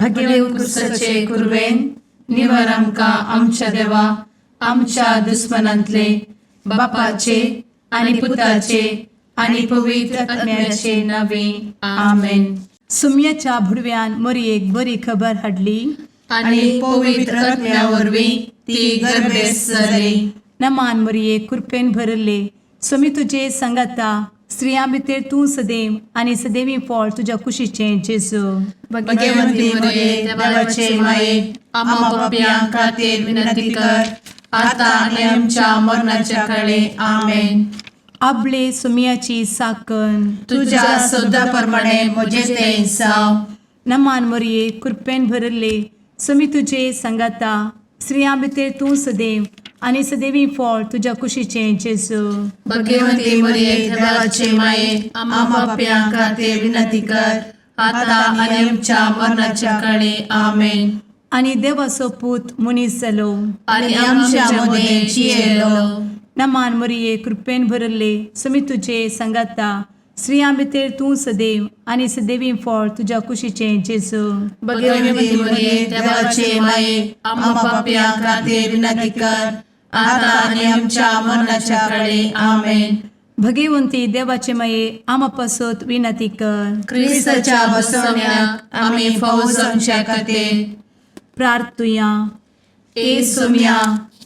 भगेवन क्रुसाचे कुरवेन निवार आमकां आमच्या देवा आमच्या दुस्मनांतले बापाचे आनी पुताचे आनी पवित्र आत्म्याचे नावे. आमेन. सुम्याच्या भुडव्यान मोरयेक बरी खबर हाडली आनी पवित्र आत्म्या वरवीं ती गर्भेस्त जाली. नमान मोरये, कृपेन भरले, स्वामी तुजे सांगाता, स्त्रियां भितर तूं सदैव आनी सदैवी फळ तुज्या कुशीचें जेजू. भगवंती मरिये, देवाचे माये, आम्हा पापयां खातीर विनंती कर, आता आनी आमच्या मरणाच्या काळे. आमेन. आबले सुम्याची साकन. तुझ्या शब्दा प्रमाणे म्हजें तें जावं. नमान मोरये, कृपेन भरले, स्वामी तुजे सांगाता, स्त्रियां भितर तूं सदैव आनी सदैवी फळ तुज्या कुशीचें जेजू. भगवंती मरिये, देवाचे माये, आम्हा पापयां खातीर विनंती कर, आता आनी आमच्या मरणाच्या काळे. आमेन. आनी देवाचो पूत मनीस जालो आनी आमच्या मदें जियेलो. नमान मोरये, कृपेन भरले, स्वामी तुजे सांगाता, स्त्रियां भितर तूं सदैव आनी सदैवी फळ तुज्या कुशीचें जेजू. भगवंती मरिये, देवाचे माये, आम्हा पापयां खातीर विनंती कर, आता आनी आमच्या मरणाच्या काळे. आमेन. भगवंती देवाचे माये, आमा पासत विनंती कर. क्रिस्ताच्या बसवण्याक आमी फावो जावच्या खातीर प्रार्थुया. ए सोम्या,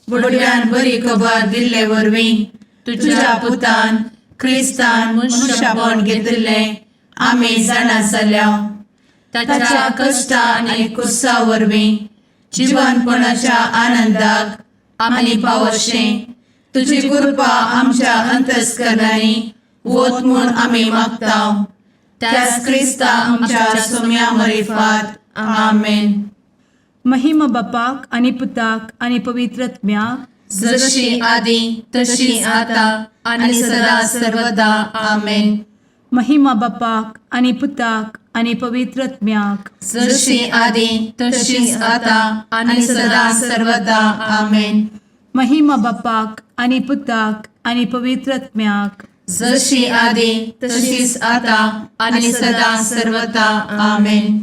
बुडव्यान बरी खबर दिल्ले वरवीं तुझ्या पुतान क्रिस्तान मनुष्यपण घेतिल्लें आमी जाणा जाल्या. ताच्या कश्टा आनी कुर्सा वरवीं जिवनपणाच्या आनंदाक आमी पावशें तुजी कृपा आमच्या अंतस्करणांनी वत म्हूण आमी मागता, त्याच क्रिस्ता आमच्या सोम्या मरिफात. आमेन. महिमा बापाक आनी पुताक आनी पवित्र आत्म्याक, जशी आदी तशी आता आणि सदा सर्वदा. आमेन. महिमा बापाक आनी पुताक आनी पवित्र आत्म्याक, जशी आदी तशीच आता आणि सदा सर्वदा. आमेन. महिमा बापाक आनी पुताक आनी पवित्र आत्म्याक, जशी आदी तशीच आता आणि सदा सर्वदा. आमेन.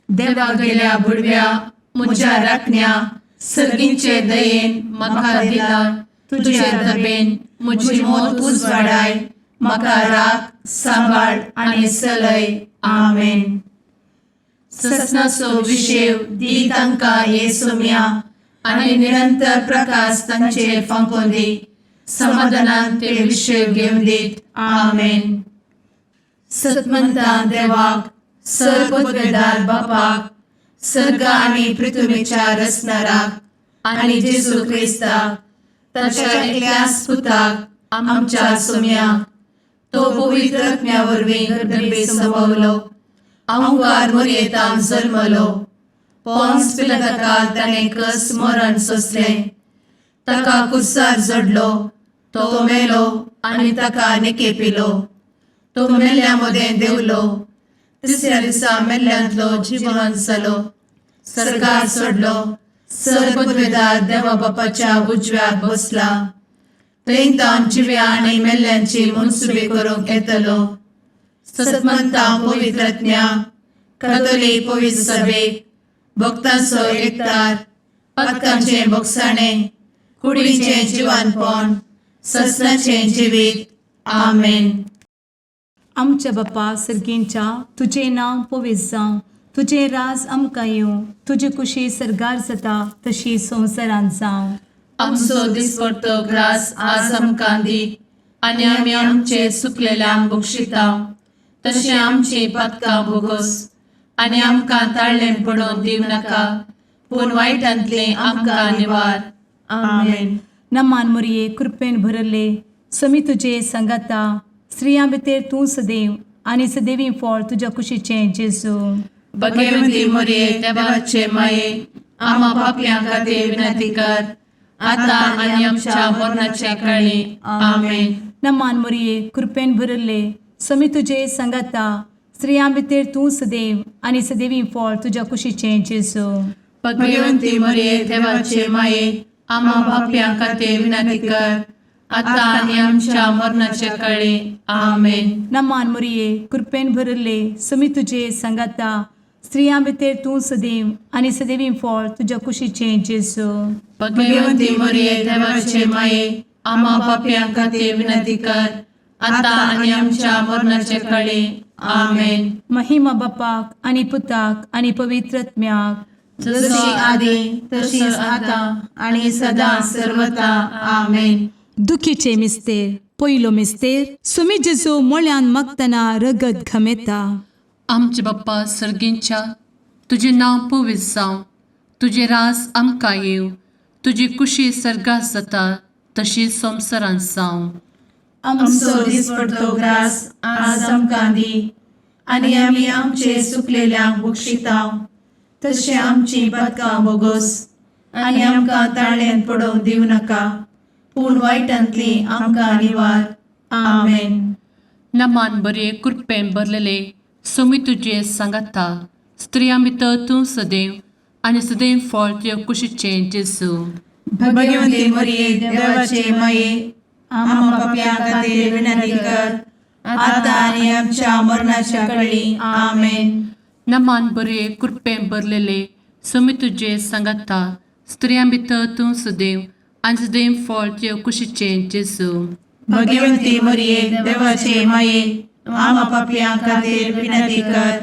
देवा गेल्या बुडव्या म्हज्या राखण्या, सर्गींचे दयेन म्हाका दिला तुझे दबेन म्हजी मोत उजवाडाय, म्हाका राख, सांबाळ आनी चलय. आमेन. ससनाचो विशेव दी तांकां हे सोम्या आनी निरंतर प्रकाश तांचेर फांकोवन दी, समाधानान ते विशेव घेवन दीत. आमेन. सतमंता देवाक, सर पदवेदार बापाक, सर्ग आनी पृथ्वीच्या रचणाराक आनी जेजू क्रिस्ताक ताच्या एकल्याच पुताक आमच्या सोम्याक, तो पवित्र आत्म्या वरवीं गर्भे संभवलो, अहंकार मोरयेतान जल्मलो, पोन्स पिलाताकाल ताणें कस मरण सोंसलें, ताका कुर्सार जडलो, तो मेलो आनी ताका निकेपिलो, तो मेल्ल्या मदें देंवलो, तिसऱ्या दिसा मेल्ल्यांतलो जिवन जालो, सर्गार सोडलो, सर पदवेदार देवा बापाच्या उजव्याक बसला, थंय तावन जिव्या आनी मेल्ल्यांची मनसुबी करूंक येतलो. सतमंता पवित्रज्ञा कथोलीक पवित्र सभेक, भक्तांचो एकतार, पातकांचें भोगसाणें, कुडीचें जिवानपण, ससनाचें जिवीत. आमेन. आमच्या बापा सर्गींच्या, तुजें नांव पवित्र जावं, तुजें राज आमकां येवं, तुजी कुशी सर्गार जाता तशी संवसारांत जावं. आमचो दिसपडतो ग्रास आज आमकां दी आनी आमी आमचे सुकलेल्यांक बक्षिता तशें आमची पातकां भोगोस आनी आमकां ताळ्ळें पडोवन दिवं नाका, पूण वायटांतलें आमकां निवार. आमेन. नमान मोरये, कृपेन भरले, समी तुजे सांगाता, स्त्रियां भितर तूं सदैव आनी सदैवी फळ तुज्या कुशीचें जेजू. भगवंती मोरये, देवाचे माये, आम्हा पापयां खातीर विनंती कर, आता आनी आमच्या मरणाच्या काळी. आमेन. नमान मोरये, कृपेन भरले, समी तुजे सांगाता, स्त्रियां भितर तूं सदैव आनी सदैवी फळ तुज्या कुशीचें जेजू. भगवंती मोरये, देवाचे माये, आम्हा पापयां खातीर विनंती कर, आता आनी आमच्या मरणाच्या काळी. आमेन. नमान मोरये, कृपेन भरले, समी तुजे सांगाता, स्त्रियां भितर तूं सदैव आनी सदैवी फळ तुज्या कुशीचें जेजू. भगवंती मरिये, देवाचे माये, आम्हा पापयां खातीर विनंती कर, आतां आनी आमच्या मरणाचे कळी. आमेन. महिमा बापाक आनी पुताक आनी पवित्र आत्म्याक. जशी आदी तशीच आतां आनी सदां सर्वता. आमेन. दुखीचे मिस्तेर. पयलो मिस्तेर, सुमी जेजू मोळ्यान मागतना रगत घमेता. आमचे बाप्पा सर्गींच्या, तुजें नांव पवित्र जावं, तुजें रास आमकां येवं, तुजी कुशी सर्गात जाता तशी संवसारांत जावं. आमचो दिसपडतो ग्रास आज आमकां दी आनी आमी आमचे सुकलेल्यांक बक्षिता तशें आमची पातकां बोगोस आनी आमकां ताळ्यांत पडोवंक दिवं नाका, पूण वायटांतली आमकां निवार. आमेन. नमान बरे, कृपेन भरलेले, सोमी तुजे सांगाता, स्त्रियां भितर तूं सदैव आनी सदैव फळ तुज्या कुशीचें जेजू. भगवंती मरिये, देवाचे माये, आम्हा पापयां खातीर विनंती कर, आतां आनी आमच्या मरणाच्या कळी. आमेन. नमान बरे, कृपेन भरलेले, सोमी तुजे सांगाता, स्त्रियां भितर तूं सदैव आनी सदैव फळ तुज्या कुशीचें जेजू. भगवंती मरिये, देवाचे माये, आम्हा पापयां खातीर विनंती कर,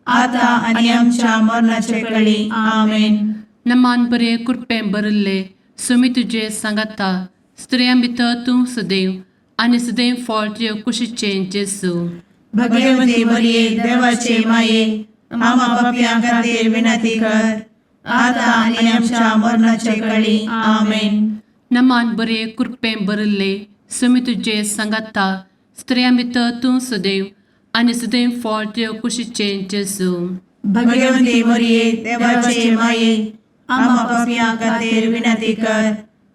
आतां आनी आमच्या मरणाच्या कळी. आमेन. नमान बरे, कृपेन भरिल्ले, सोमी तुजे सांगाता, स्त्रियां भितर तूं सदैव आनी सदैव फळ तुज्या कुशीचें जेजू. भगवंती मरिये, देवाचे माये, आम्हा पापयां खातीर विनंती कर, आतां आनी आमच्या मरणाच्या कळी. आमेन. नमान बरे, कृपेन भरिल्ले, सोमी तुजे सांगाता, स्त्रियां भितर तूं सदैव आनी सदैव फळ तुज्या कुशीचें जेजू. भगवंती मरिये, देवाचे माये, आम्हा पापयां खातीर विनंती कर,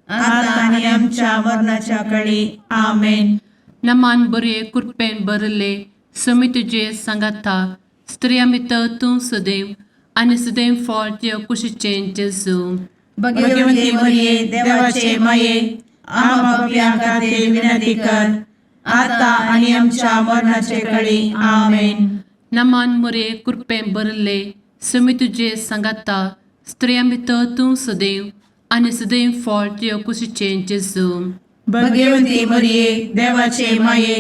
आतां आनी आमच्या मरणाच्या कळी. आमेन. नमान बरे, कृपेन भरिल्ले, सोमी तुजे सांगाता, स्त्रियां भितर तूं सदैव आनी सदैव फळ तुज्या कुशीचें जेजू. भगवंती मरिये, देवाचे माये, आम्हा पापयां खातीर विनंती कर, आतां आनी आमच्या मरणाचे कळी. आमेन. नमान मरे, कृपेन भरिल्ले, सोमी तुजे सांगाता, स्त्रियां भितर तूं सदैव आनी सदैव फळ तुज्या कुशीचें जेजू. भगवंती मरिये, देवाचे माये,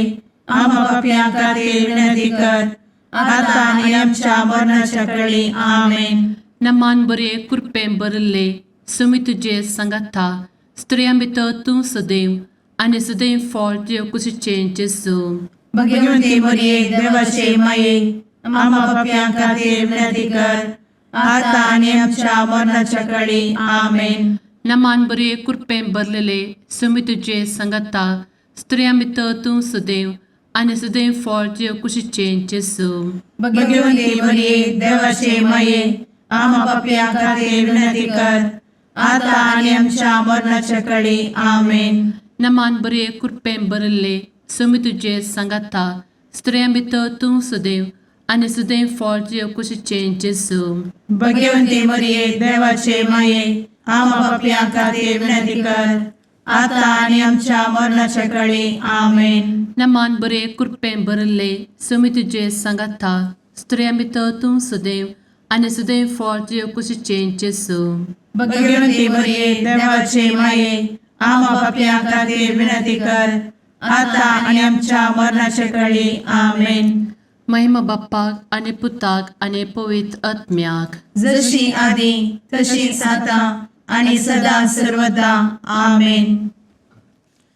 आम्हा पापयां खातीर विनंती कर, आतां आनी आमच्या मरणाच्या कळी. आमेन. नमान बरे, कृपेन भरिल्ले, सोमी तुजे सांगाता, स्त्रियां भितर तूं सदैव आनी सदैव फळ तुज्या कुशीचें जेजू. भगवंती मरिये, देवाचे माये, आम्हा पापयां खातीर विनंती कर, आतां आनी आमच्या मरणाच्या कळी. आमेन. नमान बरे, कृपेन भरलेले, सोमी तुजे सांगाता, स्त्रियां भितर तूं सदैव आनी सदैव फळ तुज्या कुशीचें जेजू. भगवंती मरिये, देवाचे माये, आम्हा पापयां खातीर विनंती कर, आतां आनी आमच्या मरणाच्या कळी. आमेन. नमान बरे, कृपेन भरिल्ले, सोमी तुजे सांगाता, स्त्रियां भितर तूं सदैव आनी सदैव फळ तुज्या कुशीचें जेजू. भगवंती मरिये, देवाचे माये, आम्हा पापयां खातीर विनंती कर, आतां आनी आमच्या मरणाच्या कळी. आमेन. नमान बरे, कृपेन भरिल्ले, सोमी तुजे सांगाता, स्त्रियां भितर तूं सदैव आनी सदैव फळ तुज्या कुशीचें जेजू. भगवंती मरिये, देवाचे माये, आम्हा पापयां खातीर विनंती कर, आतां आनी आमच्या मरणाच्या कळी. आमेन. महिमा बाप्पाक आनी पुताक आनी पवित्र आत्म्याक. जशी आदी तशीच आतां आनी सदां सर्वदा. आमेन.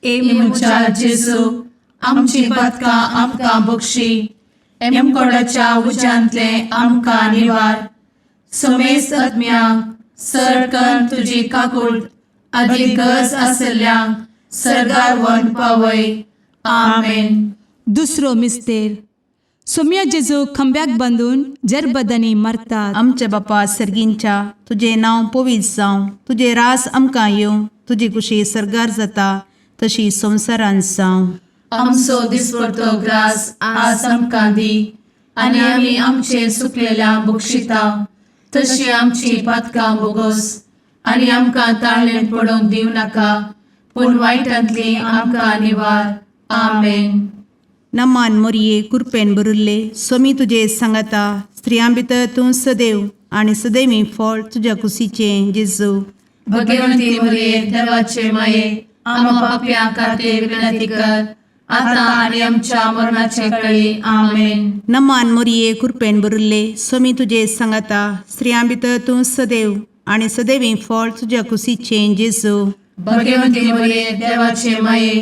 ए म्हज्या जेजू, आमची पातकां आमकां बक्षी, एमकोडाच्या उज्यांतले आमकां निवार, समेस्त आत्म्यांक सरकन तुजी काकूळ आदी गरज आसल्ल्यांक सर्गार व्हरून पावय. आमेन. दुसरो मिस्तेर, सोम्या जेजू खांब्याक बांदून जरबदांनी मारतात. आमच्या बापा सर्गींच्या, तुजें नांव पवित्र जावं, तुजें रास आमकां येवं, तुजी कुशी सर्गार जाता तशी संवसारांत जावं. आमचो दिसपडतो ग्रास आज आमकां दी आनी आमी आमचे सुकलेल्या बक्षिता तशी आमची पातकां बोगोस आनी आमकां ताळ्ळें पडोवंक दिवं नाका, पूण वायटांतली आमकां निवार. आमेन. नमान मोरये कुरपेन बरुल्ले सोमी तुजे सांगाता स्त्रियां भितर तूं सदैव आनी सदैवी फळ तुज्या कुशीचें जेजू. भगवंती मरिये देवाचे माये आम्हा पापयां खातीर विनंती कर आता आनी आमच्या मरणाचे कळी. आमेन. नमान मोरये कुरपेन बरुल्ले सोमी तुजे सांगाता स्त्रियां भितर तूं सदैव आनी सदैवी फळ तुज्या कुशीचें जेजू. भगवंती मरिये देवाचे माये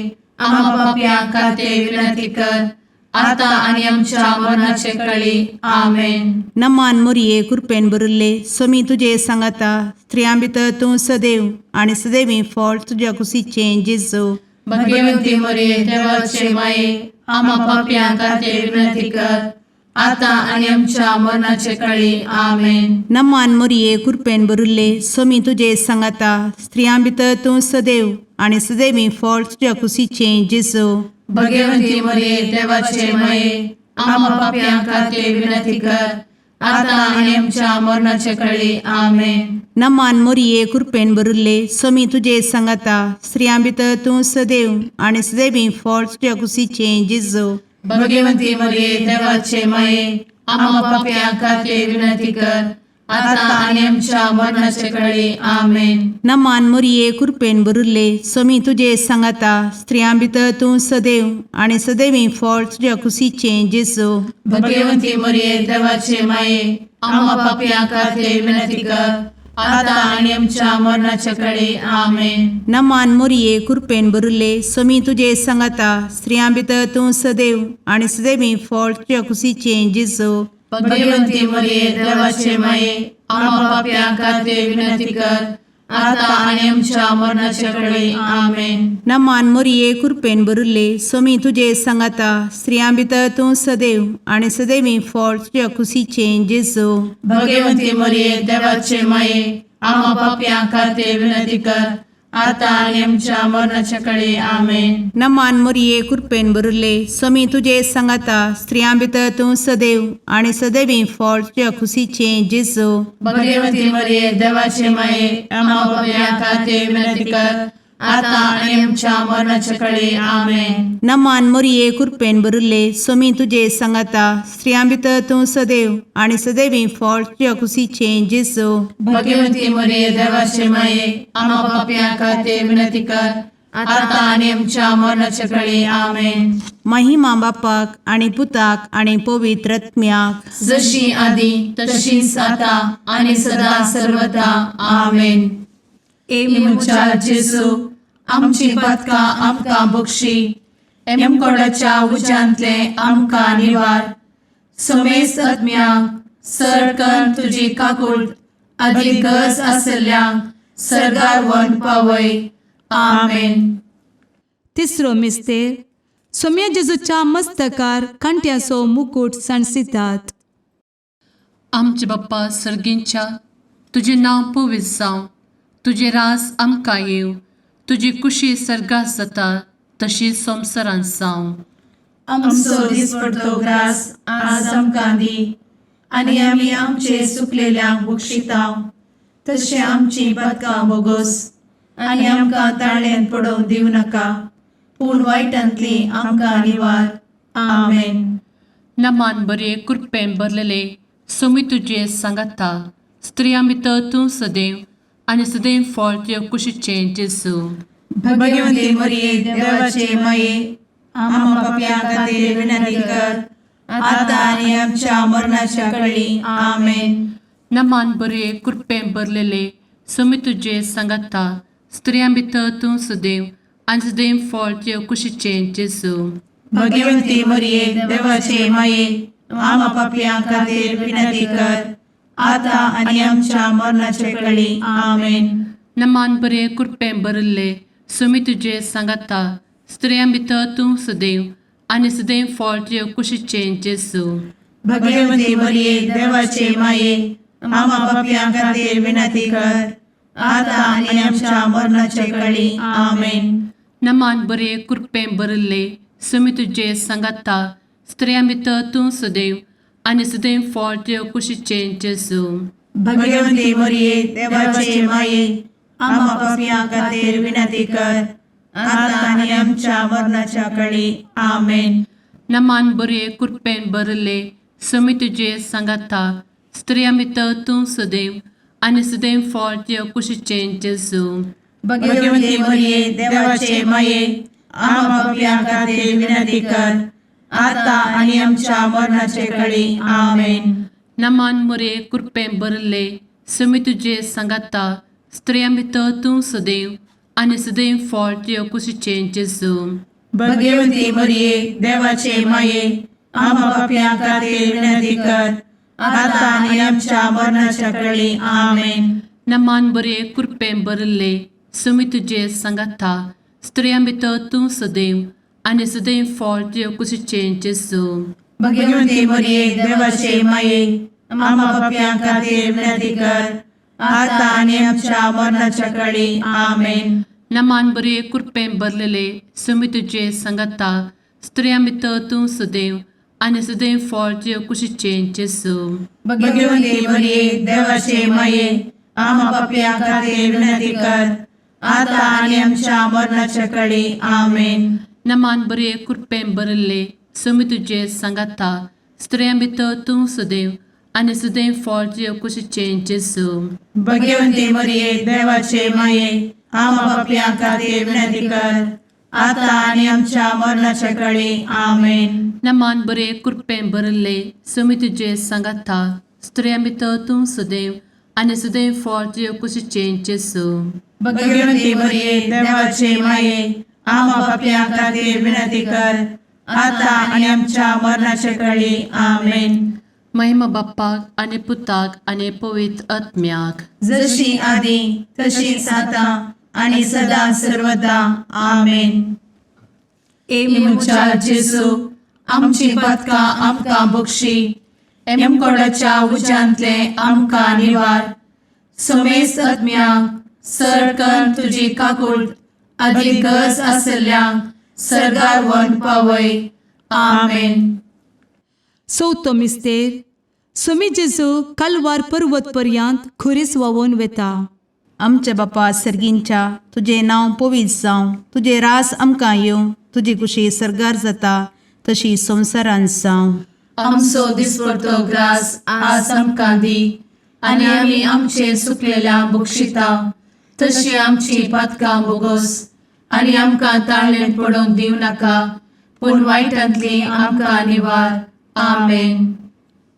आम्हा पापयां खातीर विनंती कर आता आनी आमच्या मरणाचे कळी. आमेन. नमान मोरये कुरपेन बरुल्ले सोमी तुजे सांगाता स्त्रियां भितर तूं सदैव आनी सदैवी फळ तुज्या कुशीचें जेजू. भगवंती मरिये देवाचे माये आम्हा पापयां खातीर विनंती कर आता आनी आमच्या मरणाचे कळी. आमेन. नमान मोरये कुरपेन बरुल्ले सोमी तुजे सांगाता स्त्रियां भितर तूं सदैव आनी सदैवी फळ तुज्या कुशीचें जेजू. भगवंती मरिये देवाचे माये आम्हा पापयां खातीर विनंती कर आता आनी आमच्या मरणाचे कळी. आमेन. नमान मोरये कुरपेन बरुल्ले सोमी तुजे सांगाता स्त्रियां भितर तूं सदैव आनी सदैवी फळ तुज्या कुशीचें जेजू. भगवंती मरिये देवाचे माये आम्हा पापयां खातीर विनंती कर आता आनी आमच्या मरणाचे कळी. आमेन. नमान मोरये कुरपेन बरुल्ले सोमी तुजे सांगाता स्त्रियां भितर तूं सदैव आनी सदैवी फळ तुज्या कुशीचें जेजू. भगवंती मरिये देवाचे माये आम्हा पापयां खातीर विनंती कर आता आनी आमच्या मरणाचे कळी. आमेन. नमान मोरये कुरपेन बरुल्ले सोमी तुजे सांगाता स्त्रियां भितर तूं सदैव आनी सदैवी फळ तुज्या कुशीचें जेजू. भगवंती मरिये देवाचे माये आम्हा पापयां खातीर विनंती कर आता आनी आमच्या मरणाचे कळी. आमेन. नमान मोरये कुरपेन बरुल्ले सोमी तुजे सांगाता स्त्रियां भितर तूं सदैव आनी सदैवी फळ तुज्या कुशीचें जेजू. भगवंती मरिये देवाचे माये आम्हा पापयां खातीर विनंती कर आता आनी आमच्या मरणाचे कळी. आमेन. नमान मोरये कुरपेन बरुल्ले सोमी तुजे सांगाता स्त्रियां भितर तूं सदैव आनी सदैवी फळ तुज्या कुशीचें जेजू. भगवंती मरिये देवाचे माये आम्हा पापयां खातीर विनंती कर आता आनी आमच्या मरणाचे कळी. आमेन. नमान मोरये कुरपेन बरुल्ले सोमी तुजे सांगाता स्त्रियां भितर तूं सदैव आनी सदैवी फळ तुज्या कुशीचें जेजू. भगवंती मरिये देवाचे माये आम्हा पापयां खातीर विनंती कर आता आनी आमच्या मरणाचे कळी. आमेन. महिमा बापाक आनी पुताक आनी पवित्र आत्म्याक. जशी आदी तशीच आता आनी सदा सर्वता. आमेन. ए म्हज्या जेजू आमची पातकां आमकां बक्षी एमकोडाच्या उज्यांतले आमकां निवार समेस्त आत्म्यांक सरकन तुजी काकूट आदी गरज आसल्ल्यांक सरगार व्हरून पावय. आमेन. तिसरो मिस्तेर सोम्या जेजूच्या मस्तकार कांट्याचो मुकूट सांडसितात. आमचे बाप्पा सर्गींच्या तुजें नांव पवित्र जावं, तुजें राज आमकां येवं, तुजी कुशी सर्गात जाता तशी संवसारांत जावं. आमचो दिसपडतो ग्रास आज आमकां दी आनी आमी आमचे सुकलेल्यांक बक्षितांव तशें आमची पातकां बोगोस आनी आमकां ताळ्यान पडोवंक दिवं नाका पूण वायटांतली आमकां निवार. आमेन. नमान बरे कृपेन भरलेले सोमी तुजे सांगाता स्त्रियां भितर तूं सदैव आनी सदैव फळ तुज्या कुशीचें जेजू. भगवंती मरिये देवाचे माये आम्हा पापयां खातीर विनंती कर आता आनी आमच्या मरणाच्या कळी. आमेन. नमान बरे कृपेन भरलेले सोमी तुजे सांगाता स्त्रियां भितर तूं सदैव आनी सदैव फळ तुज्या कुशीचें जेजू. भगवंती मरिये देवाचे माये आम्हा पापयां खातीर विनंती कर आता आनी आमच्या मरणाच्या कळी. आमेन. नमान बरे कृपेन भरिल्ले सोमी तुजे सांगाता स्त्रियां भितर तूं सदैव आनी सदैव फळ तुज्या कुशीचें जेजू. भगवंती मरिये देवाचे माये आम्हा पापयां खातीर विनंती कर आता आनी आमच्या मरणाच्या कळी. आमेन. नमान बरे कृपेन भरिल्ले सोमी तुजे सांगाता स्त्रियां भितर तूं सदैव आनी सदैव फळ तुज्या कुशीचें जेजू. भगवंती मरिये देवाचे माये आम्हा पापयां खातीर विनंती कर आता आनी आमच्या मरणाच्या कळी. आमेन. नमान बरये कृपेन भरले समी तुजे सांगाता स्त्रिया भितर तूं सदैव आनी सदैव फळ तुज्या कुशीचें जेजू. भगवती मरिये, देवाचे माये, आम्हा पापयां खातीर विनंती कर, आता आनी आमच्या मरणाचे कळी. आमेन. नमान मरये कृपेन भरले समी तुजे सांगाता स्त्रिया भितर तूं सदैव आनी सदैव फळ तुज्या कुशीचें जेजू. भगवती मरिये, देवाचे माये, आम्हा पापयां खातीर विनंती कर, आता आनी आमच्या मरणाच्या कळी. आमेन. नमान बरे कृपेन भरले समी तुजे सांगाता स्त्रियां भितर तूं सदैव आनी सदैव फळ तुज्या कुशीचें जेजू. भगवती मरिये, देवाचे माये, आम्हा पापयां खातीर विनंती कर, आता आनी आमच्या मरणाच्या कळी. आमेन. नमान बरे कृपेन भरलेले समी तुजे सांगाता स्त्रियां भितर तूं सदैव आनी सदैव फळ तुज्या कुशीचें जेजू. भगवती मरिये, देवाचे माये, आम्हा पापयां खातीर विनंती कर, आता आनी आमच्या मरणाच्या कळी. आमेन. नमान बरे कृपेन भरले समी तुजे सांगाता स्त्रियां भितर तूं सदैव आनी सदैव फळ तुज्या कुशीचें जेजू. भगवती मरिये, देवाचे माये, आम्हा पापयां खातीर विनंती कर, आता आनी आमच्या मरणाच्या कळी. आमेन. नमान बरे कृपेन भरले समी तुजे सांगाता स्त्रियां भितर तूं सदैव आनी सदैव फळ तुज्या कुशीचें जेजू. भगवती मरिये, देवाचे माये, आम्हा पापयां खातीर विनंती कर, आता आनी आमच्या मरणाच्या कळी. आमेन. महिमा बाप्पाक आनी पुताक आनी पवित्र आत्म्याक. जशी आदी तशीच आता आणि सदा सर्वदा. आमेन. ए म्हज्या जेजू, आमची पातकां आमकां बक्षी, एमकोडाच्या उज्यांतले आमकां निवार, समेस्त आत्म्यांक सरकन तुजी काकूळ आदी गरज आसल्ल्यांक सर्गार व्हरून पावय. आमेन. चवथो मिस्तेर. सोमी जेजू कालवार पर्वत पर्यंत खुरीस व्हांवून वता. आमच्या बापा सर्गींच्या, तुजें नांव पवित्र जावं, तुजें रास आमकां येवं, तुजी कुशी सर्गार जाता तशी संवसारांत जावं. आमचो दिसपडतो ग्रास आज आमकां दी आनी आमी आमचे सुकलेल्या बक्षिता तशी आमची पातकां बोगोस आनी आमकां ताळणेन पडोवंक दिवं नाका पूण वायटांतली आमकां निवार. आमेन.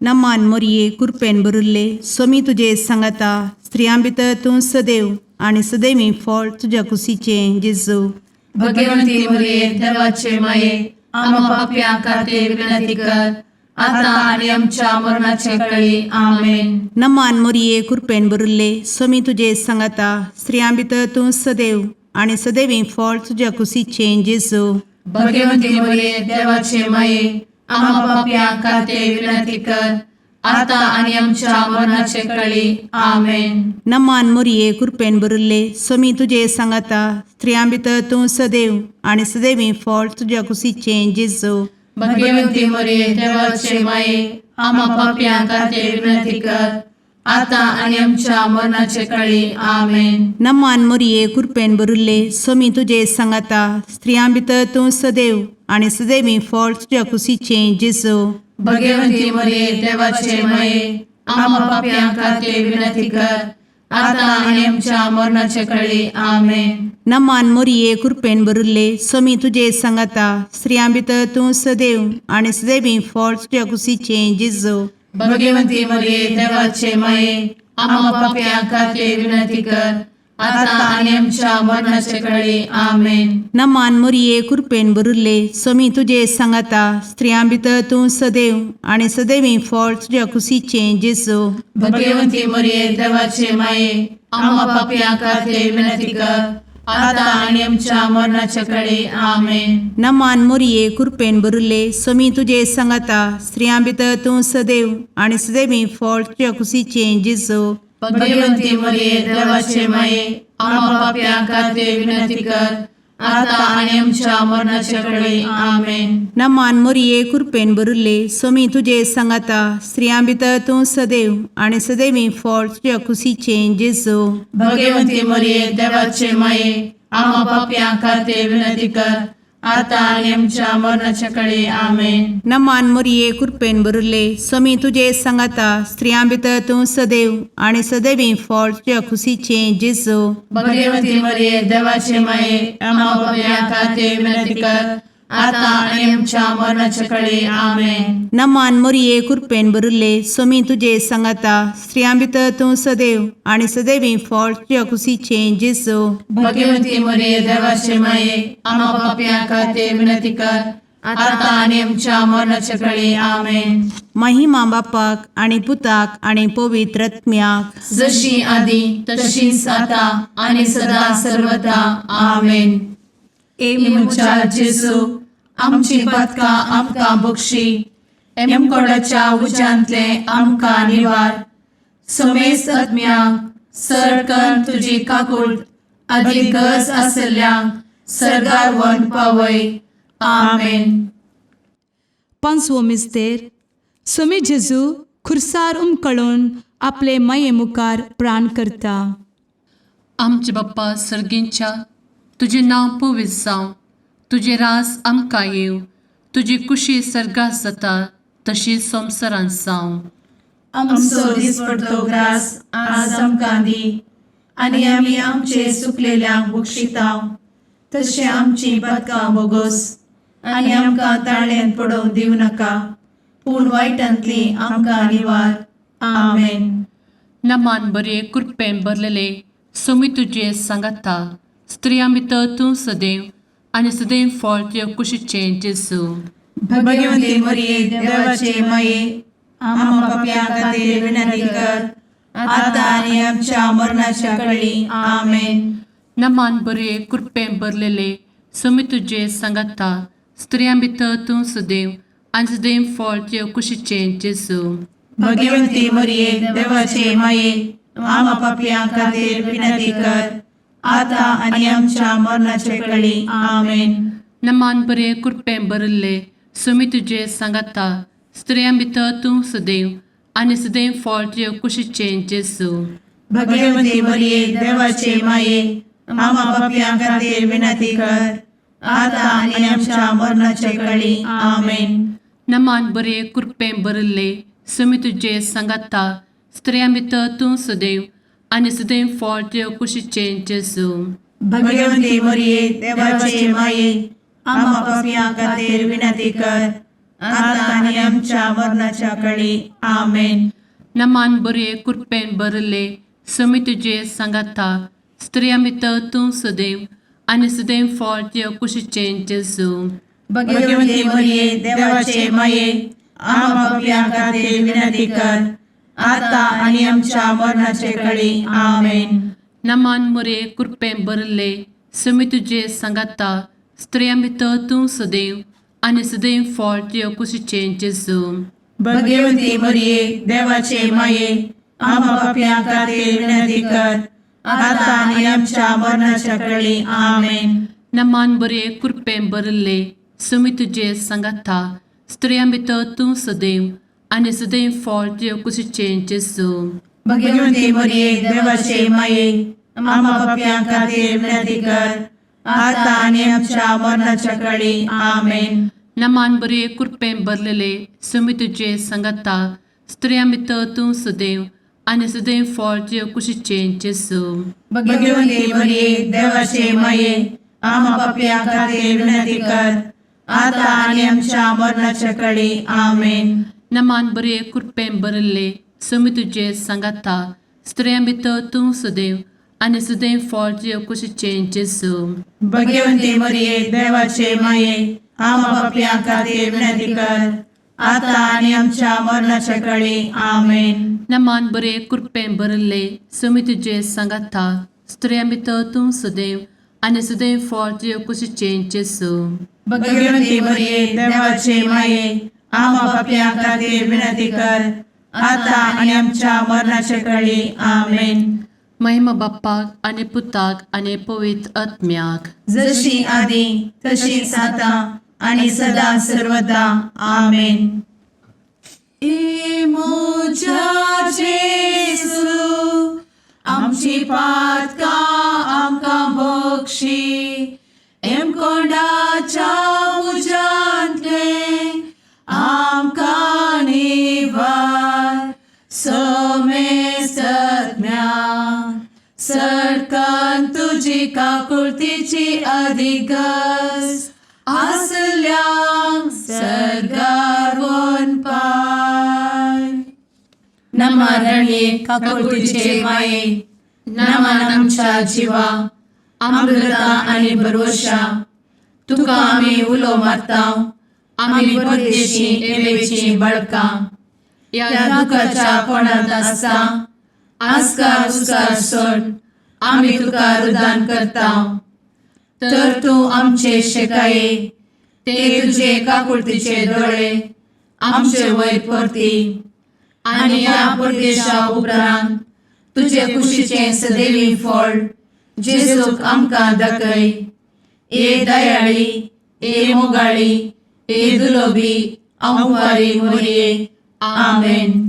नमान मोरये, कुरपेन भरिल्ले, सोमी तुजे सांगाता, स्त्रियां भितर तूं सदैव आनी सदैवी फळ तुज्या कुशीचें जेजू. भगवंती मरिये, देवाचे माये, आम्हा पापयां खातीर विनंती कर, आता आनी आमच्या मरणाचे कळी. आमेन. नमान मोरये, कुरपेन भरिल्ले, सोमी तुजे सांगाता, स्त्रियां भितर तूं सदैव आनी सदैवी फळ तुज्या कुशीचें जेजू. भगवंती मरिये, देवाचे माये, आम्हा पापयां खातीर विनंती कर, आता आनी आमच्या मरणाचे कळी. आमेन. नमान मोरये, कुरपेन भरिल्ले, सोमी तुजे सांगाता, स्त्रियां भितर तूं सदैव आनी सदैवी फळ तुज्या कुशीचें जेजू. भगवंती मरिये, देवाचे माये, आम्हा पापयां खातीर विनंती कर, आता आनी आमच्या मरणाचे कळी. आमेन. नमान मोरये, कुरपेन भरिल्ले, सोमी तुजे सांगाता, स्त्रियां भितर तूं सदैव आनी सदैवी फळ तुज्या कुशीचें जेजू. भगवंती मरिये, देवाचे माये, आम्हा पापयां खातीर विनंती कर, आता आनी आमच्या मरणाचे कळी. आमेन. नमान मोरये, कुरपेन भरिल्ले, सोमी तुजे सांगाता, स्त्रियां भितर तूं सदैव आनी सदैवी फळ तुज्या कुशीचें जेजू. भगवंती मरिये, देवाचे माये, आम्हा पापयां खातीर विनंती कर, आता आनी आमच्या मरणाचे कळी. आमेन. नमान मोरये, कुरपेन भरिल्ले, सोमी तुजे सांगाता, स्त्रियां भितर तूं सदैव आनी सदैवी फळ तुज्या कुशीचें जेजू. भगवंती मरिये, देवाचे माये, आम्हा पापयां खातीर विनंती कर, आता आनी आमच्या मरणाचे कळी. आमेन. नमान मोरये, कुरपेन भरिल्ले, सोमी तुजे सांगाता, स्त्रियां भितर तूं सदैव आनी सदैवी फळ तुज्या कुशीचें जेजू. भगवंती मरिये, देवाचे माये, आम्हा पापयां खातीर विनंती कर, आता आनी आमच्या मरणाचे कळी. आमेन. नमान मोरये, कुरपेन भरिल्ले, सोमी तुजे सांगाता, स्त्रियां भितर तूं सदैव आनी सदैवी फळ तुज्या कुशीचें जेजू. भगवंती मरिये, देवाचे माये, आम्हा पापयां खातीर विनंती कर, आतां आनी आमच्या मरणाच्या कडे आमेन. नमान मोरये कृपेन भरिल्ले, स्वामी तुजे सांगाता, स्त्रियां भितर तूं सदैव आनी सदैवी फळ तुज्या खुशीचें जेजू. भगवती मरिये, देवाचे माये, आम्हा पापयां खातीर विनंती कर, आतां आनी आमच्या मरणाच्या कडे आमेन. नमान मोरये कृपेन भरिल्ले, स्वामी तुजे सांगाता, स्त्रियां भितर तूं सदैव आनी सदैवी फळ तुज्या खुशीचें जेजू. भगवती मरिये, देवाचे माये, आम्हा पापयां खातीर विनंती कर, आतां आनी आमच्या मरणाच्या कडे आमेन. महिमा बापाक आनी पुताक आनी पवित्र आत्म्याक. जशी आदी तशीच आता आणि सदा सर्वदा आमेन. ए म्हज्या जेजू, आमची पदकां आमकां बक्षी, एमकोडाच्या उज्यांतले आमकां निवार, समेस्त आत्म्यांक सरकन तुजी काकूट आदी गरज आसल्ल्यांक सर्गार व्हरून पावय. आमेन. पांचवो मिस्तेर. स्वामी जेजू खुर्सार उमकळून आपले माये मुखार प्राण करता. आमचे बाप्पा सर्गींच्या, तुजें नांव पवित्र जावं, तुजें रास आमकां येवं, तुजी कुशी सर्गात जाता तशी संवसारांत जावं. आमचो दिसपडतो ग्रास आज आमकां दी आनी आमी आमचे सुकलेल्यांक बक्षितांव, तशें आमची पदकां बोगोस आनी आमकां ताळ्यांत पडोवंक दिवं नाका, पूण वायटांतली आमकां निवार. आमेन. नमान बरे कृपेन भरलेले, सोमी तुजे सांगाता, स्त्रियां भितर तूं सदैव आनी सदैव फळ तुज्या कुशीचें जेजू. भगवती मरिये, देवाचे माये, आम्हा पापयां खातीर विनंती कर, आता आनी आमच्या मरणाच्या कळी. आमेन. नमान बरे कृपेन भरलेले, सोमी तुजे सांगाता, स्त्रियां भितर तूं सदैव आनी सदैव फळ तुज्या कुशीचें जेजू. भगवती मरिये, देवाचे माये, आम्हा पापयां खातीर विनंती कर, आता आनी आमच्या मरणाच्या कळी. आमेन. नमान बरे कृपेन भरिल्ले, सुमी तुजे सांगाता, स्त्रियां भितर तूं सदैव आनी सदैव फळ तुज्या कुशीचें जेजू. भगवती मरिये, देवाचे माये, आम्हा पापयां खातीर विनंती कर, आता आनी आमच्या मरणाच्या कळी. आमेन. नमान बरे कृपेन भरिल्ले, सुमी तुजे सांगाता, स्त्रियां भितर तूं सदैव आनी सदैव फळ तुज्या कुशीचें जेजू. भगवती मरिये, देवाचे माये, आम्हा पापयां खातीर विनंती कर, आता आनी आमच्या मरणाच्या कळी. आमेन. नमान बरे कृपेन भरिल्ले, सुमी तुजे सांगाता, स्त्रियां भितर तूं सदैव आनी सदैव फळ तुज्या कुशीचें जेजू. भगवती मरिये, देवाचे माये, आम्हा पापयां खातीर विनंती कर, आता आनी आमच्या मरणाचे कळी. आमेन. नमान मोरे कृपेन भरिल्ले, सुमी तुजे सांगाता, स्त्रियां भितर तूं सदैव आनी सदैव फळ तुज्या कुशीचें जेजू. भगवती मरिये, देवाचे माये, आम्हा पापयां खातीर विनंती कर, आता आनी आमच्या मरणाच्या कळी. आमेन. नमान बरे कृपेन भरिल्ले, सुमी तुजे सांगाता, स्त्रियां भितर तूं सदैव आनी सदैव फळ तुज्या कुशीचें जेजू. भगवती मरिये, देवाचे माये, आम्हा पापयां खातीर विनंती कर, आता आनी आमच्या मरणाच्या कळी. आमेन. नमान बरे कृपेन भरलेले, सुमी तुजे सांगाता, स्त्रियां भितर तूं सदैव आनी सदैव फळ तुज्या कुशीचें जेजू. भगवती मरिये, देवाचे माये, आम्हा पापयां खातीर विनंती कर, आता आनी आमच्या मरणाच्या कळी. आमेन. नमान बरे कृपेन भरिल्ले, सुमी तुजे सांगाता, स्त्रियां भितर तूं सदैव आनी सदैव फळ तुज्या कुशीचें जेजू. भगवती मरिये, देवाचे माये, आम्हा पापयां खातीर विनंती कर, आता आनी आमच्या मरणाच्या कळी. आमेन. नमान बरे कृपेन भरिल्ले, सुमी तुजे सांगाता, स्त्रियां भितर तूं सदैव आनी सदैव फळ तुज्या कुशीचें जेजू. भगवती मरिये, देवाचे माये, आम्हा पापयां खातीर विनंती कर, आता आनी आमच्या मरणाच्या कळी. आमेन. महिमा बाप्पाक आनी पुताक आनी पवित्र आत्म्याक. जशी आदी तशीच आता आणि सदा सर्वदा. आमेन. ए म्हज्या जेजू, आमची पातकां आमकां बक्षी, एमकोंडाच्या तुजी काकुळतीची अधिक गरज आसल्यांक सर्गार पाय. नमरणये काकुळतीचे माये, नमन आमच्या जिवा, अमृता आनी भरवशा. तुका आमी उलो मारता, आमी परदेशी एवेची बळकां ह्या दुखाच्या कोणांत आसता. आस्कार उस्कार सोड आमी तुका रुदान करता, तर तूं आमचे शेकाये ते तुजे काकुळतीचे दोळे आमचे वयर परती आनी ह्या परदेशा उपरांत तुजे कुशीचें सदैवी फळ जेजूक आमकां दाखय. ए दयाळी, ए मोगाळी, ए दुलोबी आंवारी मोरये. आमेन.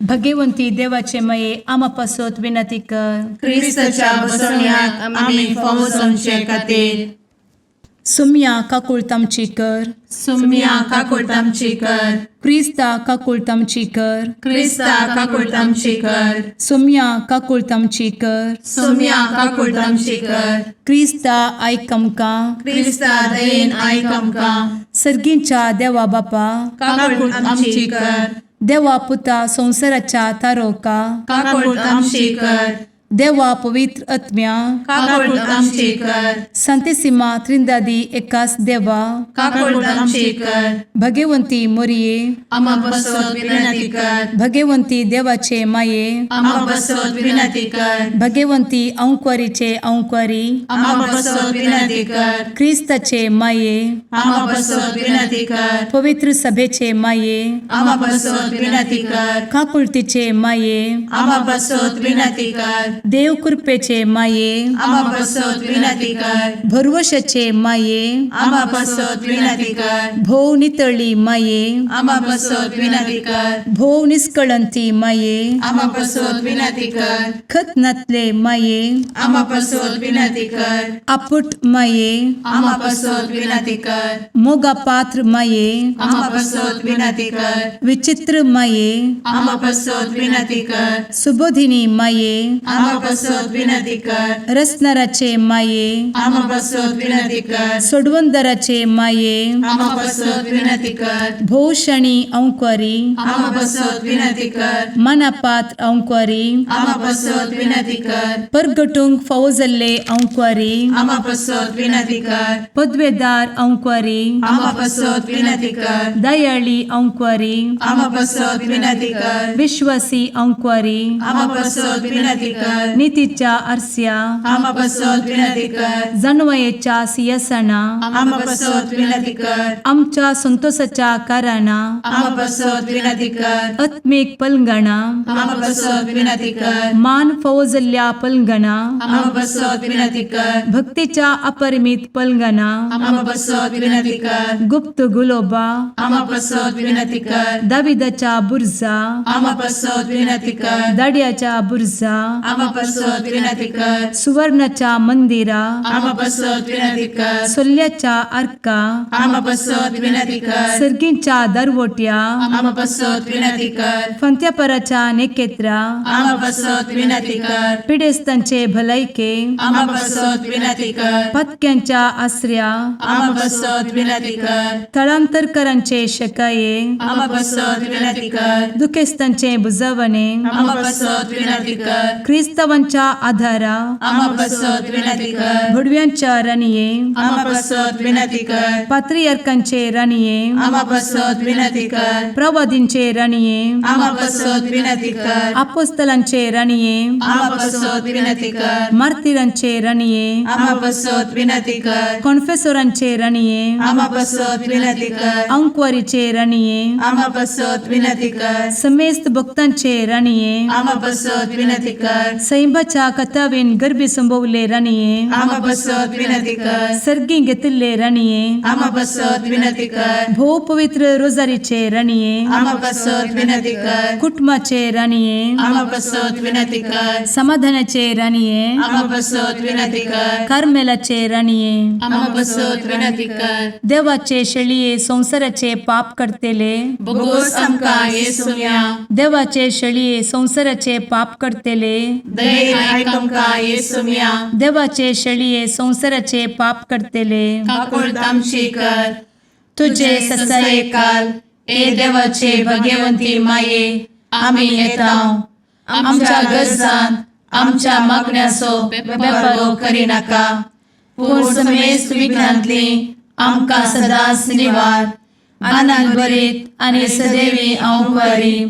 भगवंती देवाचे मये, आमा पासत विनंती कर. क्रिस्ताच्या बसवण्याक आमी फावो जावचे खातीर. सुम्या काकुळत आमची कर. सुम्या काकुळट आमची कर. क्रिस्ता काकुळत आमची कर. क्रिस्ता काकुळट आमची कर. सुम्या काकुळत आमची कर. सुम्या काकुळट आमची कर. क्रिस्ता आयक आमकां. क्रिस्ता दयेन आयक आमकां. सर्गींच्या देवा बापा, काकुळट आमची कर. देवा पुता संवसाराच्या तारोका, काकुळट आमची कर. देवा पवित्र आत्म्या, काकुळट आमची कर. संतेसिमा त्रिंदादी एकास देवा, काकुळट आमची कर. भगवंती मोरये, आमा पासत विनंती कर. भगवंती देवाचे माये, आमा पासत विनंती कर. भगवंती अंक्वारीचे अंक्वारी, आमा पासत विनंती कर. क्रिस्ताचे माये, आमा पासत विनंती कर. पवित्र सभेचे माये, आमा पासत विनंती कर. काकुळतीचे माये, आमा पासत विनंती कर. देव कृपेचे माये, आमा पासत विनंती कर. भरवशाचे माये, आमा पासत विनंती कर. भोव नितळी माये, आमा पासत विनंती कर. भोव निस्कळंती माये, आमा पासत विनंती कर. खत नातले माये, आमा पासत विनंती कर. आपुट माये, आमा पासत विनंती कर. मोगा पात्र माये, आमा पासत विनंती कर. विचित्र माये, आमा पासत विनंती कर. सुबोधिनी माये, आमा पासत विनंती कर. रसनाराचे माये, आमा पासत विनंती कर. सोडवणदाराचे माये, आमा पासत विनंती कर. भोवशणी अंक्वारी, आमा पासत विनंती कर. मनापात्र अंक्वारी, आमा पासत विनंती कर. परगटूंक फावो जाल्ले अंक्वारी, आमा पासत विनंती कर. पदवेदार अंक्वारी, आमा पासत विनंती कर. दयाळी अंक्वारी, आमा पासत विनंती कर. विश्वासी अंक्वारी, आमा पासत विनंती कर. नितीच्या आरस्या, आमा पासत विनंती कर. जानवयेच्या सियासना, आमा पासत विनंती कर. आमच्या संतोषाच्या कारणा, आमा पासत विनंती कर. आत्मीक पलंगणा, आमा पासत विनंती कर. मान फावो जाल्ल्या पलंगणा, आमा पासत विनंती कर. भक्तीच्या अपरिमित पलंगणा, आमा पासत विनंती कर. गुप्त गुलोबा, आमा पासत विनंती कर. दाविदाच्या बुर्जा, आमा पासत विनंती कर. दाड्याच्या बुर्जा, आमा पासत विनंती कर. सुवर्णाच्या मंदिरा, आमा पासत विनंती कर. सोल्ल्याच्या आर्का, आमा पासत विनंती कर. सर्गींच्या दरवट्या, आमा पासत विनंती कर. फंत्यापराच्या नेकेत्रा, आमा पासत विनंती कर. पिडेस्तांचे भलायके, आमा पासत विनंती कर. पातक्यांच्या आसऱ्या, आमा पासत विनंती कर. थळांतरकरांचे शकाये, आमा पासत विनंती कर. दुखेस्तांचे बुजवणे, आमा पासत विनंती कर. क्रिस्तावांच्या आधारा, आमा पासत विनंती कर. भुडव्यांच्या राणये, आमा पासत विनंती कर. पात्रियार्कांचे राणये, आमा पासत विनंती कर. प्रवादींचे राणये, आमा पासत विनंती कर. आपोस्तलांचे राणये, आमा पासत विनंती कर. मार्तिरांचे राणये, आमा पासत विनंती कर. कॉन्फेसोरांचे राणये, आमा पासत विनंती कर. अंक्वारीचे राणये, आमा पासत विनंती कर. समेस्त भक्तांचे राणये, आमा पासत विनंती कर. सैंबाच्या कथावेन गर्भी संभवले राणये, आमा पासत विनंती कर. सर्गी घेतिल्ले राणये, आमा पासत विनंती कर. भोव पवित्र रोजारीचे राणये, आमा पासत विनंती कर. कुटुंबाचे राणये, आमा पासत विनंती कर. समाधानाचे राणये, आमा पासत विनंती कर. कार्मेलाचे राणये, आमा पासत विनंती कर. देवाचे शेळये संवसाराचे पाप करतेले, बोगोस आमकां येसुम्या. देवाचे शेळये संवसाराचे पाप करतेले, दयेन आयक आमकां येसुम्या. देवाचे शेळये संवसाराचे पाप करतले, काकुळट आमची कर. तुझे तुझे ससायेकाल ससायेकाल ए देवाचे भगवंती माये, आमी येता आमच्या गरजान आमच्या मागण्याचो बेपारो करिनाका, पूण समेस्त विघ्नांतली आमकां सदांच निवार. आनंद भरीत आनी सदैवी हांव बरी.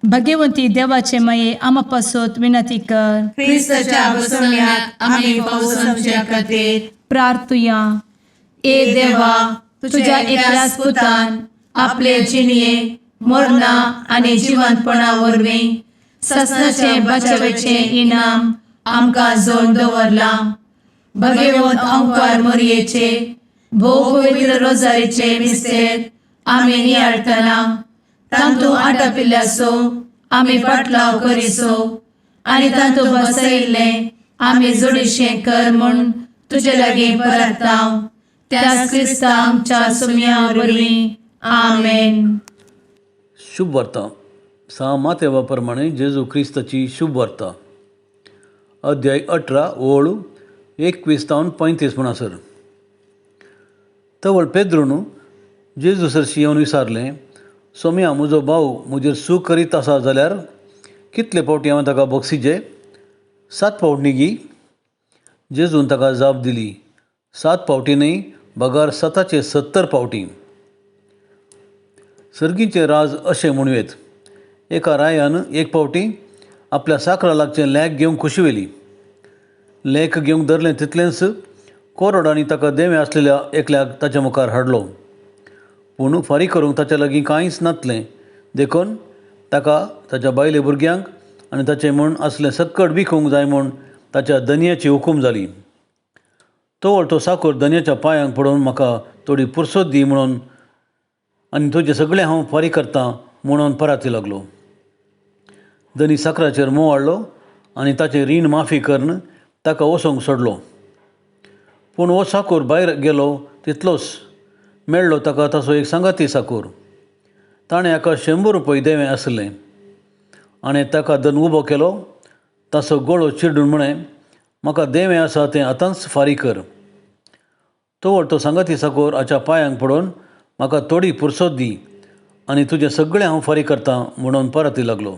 भगवंती देवाचे माये, आमा पासत विनंती कर. क्रिस्ताच्या बसवण्यात आमी पावसाच्या खातीर प्रार्थुया. ए देवा, तुझ्या एकल्याच पुतान आपले जिणये मरणा आनी जिवंतपणा वरवीं ससनाचे बचावेचे इनाम आमकां जोड दवरलां. भगवंत अंकार मोरयेचे भोव पवित्र रोजारीचे मिस्तेर आमी नियाळटना तांतू आटापिल्ल्याचो आमी पाटलाव करिसो आनी तांतू बसयिल्लें आमी जोडीशें कर म्हूण तुजे लागीं परताव, त्याच क्रिस्ता आमच्या सुम्या वरवीं. आमेन. शुभ वार्ता सा मातेवा प्रमाणे जेजू क्रिस्ताची शुभ वार्ता, अध्याय 18 ओळ 21 तावन 35 म्हणसर. तवळ पेद्रून जेजू सरशी येवन विचारलें, सोम्या, म्हजो भाव म्हजेर चूक करीत आसा जाल्यार कितले फावटी हांवें ताका बक्षिजे? 7 फावट न्ही? जेजून ताका जाप दिली, 7 फावटी न्हय, बगर 7चे 70 फावटी. सर्गीचें राज अशें म्हणूं येत, एका रायान एक फावटी आपल्या साकरा लागचें लेख घेवंक खुशी व्हेली. लेख घेवंक धरलें तितलेंच कोरडांनी ताका देवें आसलेल्या एकल्याक ताच्या मुखार हाडलो. पूण फारीक करूंक ताच्या लागीं कांयच नासलें, देखून ताका ताच्या बायले भुरग्यांक आनी ताचें म्हूण आसलें सक्कड विकूंक जाय म्हूण ताच्या धनयाची हुकूम जाली. तोवळ तो साकोर धनयाच्या पांयांक पडून म्हाका थोडी पुरसोत दी म्हणून आनी तुजें सगळें हांव फारीक करतां म्हणून पराती लागलो. धनी साकराचेर मोव हाडलो आनी ताचें रीण माफी करून ताका वचोंक सोडलो. पूण हो साकोर भायर गेलो तितलोच मेळ्ळो ताका ताचो एक सांगाती साकोर. ताणें हाका 100 रुपये देवें आसलें आनी ताका धन उबो केलो. ताचो गळो चिरडून म्हळें, म्हाका देवें आसा तें आतांच फारीक कर. तोवळ तो सांगाती साकोर हाच्या पांयांक पडून म्हाका थोडी पुरसोत दी आनी तुजें सगळें हांव फारीक करतां म्हणून परती लागलो.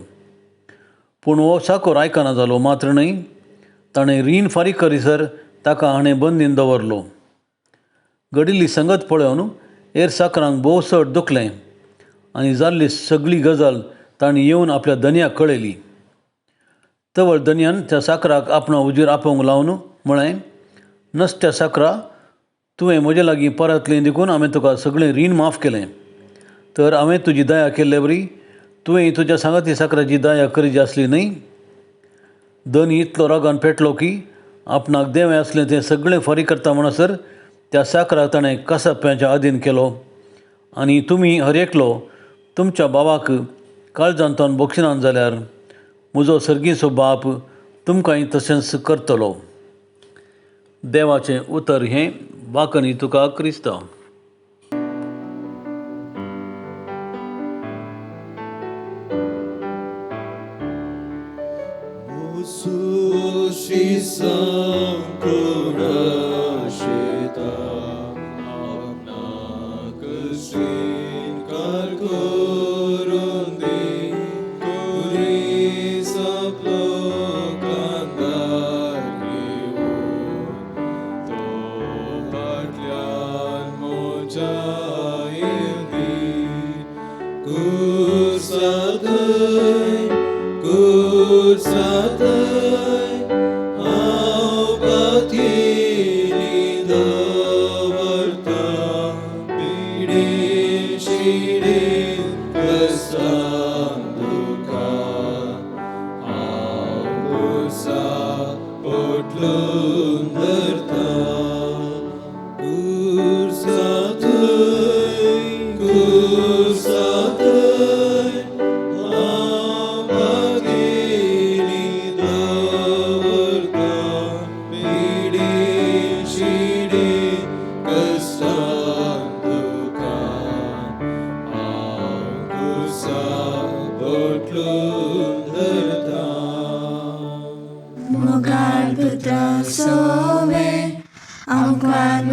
पूण हो साकोर आयकना जालो मात्र न्हय, ताणें रीण फारीक करीसर ताका हाणें बंदीन दवरलो. घडिल्ली संगत पळोवन हेर साकरांक भोव चड दुखलें आनी जाल्ली सगळी गजाल ताणें येवन आपल्या धनयाक कळयली. तवळ धनयान त्या साकराक आपणा हुजीर आपोवंक लावन म्हळें, नसत्या साकरा, तुवें म्हजे लागीं परतलें देखून हांवें तुका सगळें रीण माफ केलें. तर हांवें तुजी दया केल्ले वरी तुवें तुज्या सांगाती साकराची दया करीची आसली न्हय? धनी इतलो रागान पेटलो की आपणाक देवें आसलें तें सगळें फारीक करता म्हणसर त्या साकराक ताणें कसाप्यांच्या अधीन केलो. आनी तुमी हर एकलो तुमच्या बाबाक काळजांतल्यान बक्षिनात जाल्यार म्हजो सर्गीचो बाप तुमकांय तशेंच करतलो. देवाचें उतर हें. वाकनी तुका क्रिस्तांव.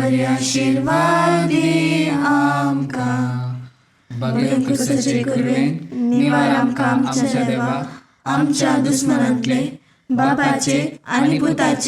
बरे आशिर्वाद दी आमकां. बगले क्रिस्ताचे कुरवेन निवार आमकां आमच्या देवा, आमच्या दुस्मनांतले, बापाचे आनी पुताचे.